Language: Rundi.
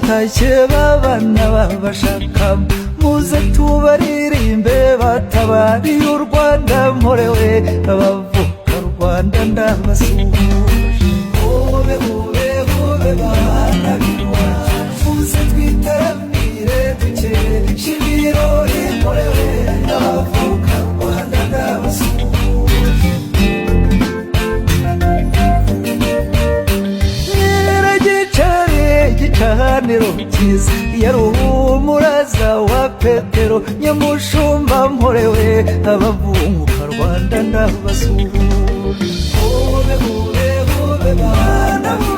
Baratashye babana babashaka, muze tubaririmbe batabariye u Rwanda mporewe. Abavuka Rwanda ndabasuhuje. Hobe hobe hobe bana b'iwacu, muze twitaramire dukeshe ibirori mporewe. Abavuka Rwanda ndabasuhuje. Nyiragicari igicaniro cyiza, yari umuraza wa Petero nyamushumba mporewe. Abavuka Rwanda ndabasuhuje. Hobe hobe hobe bana b'u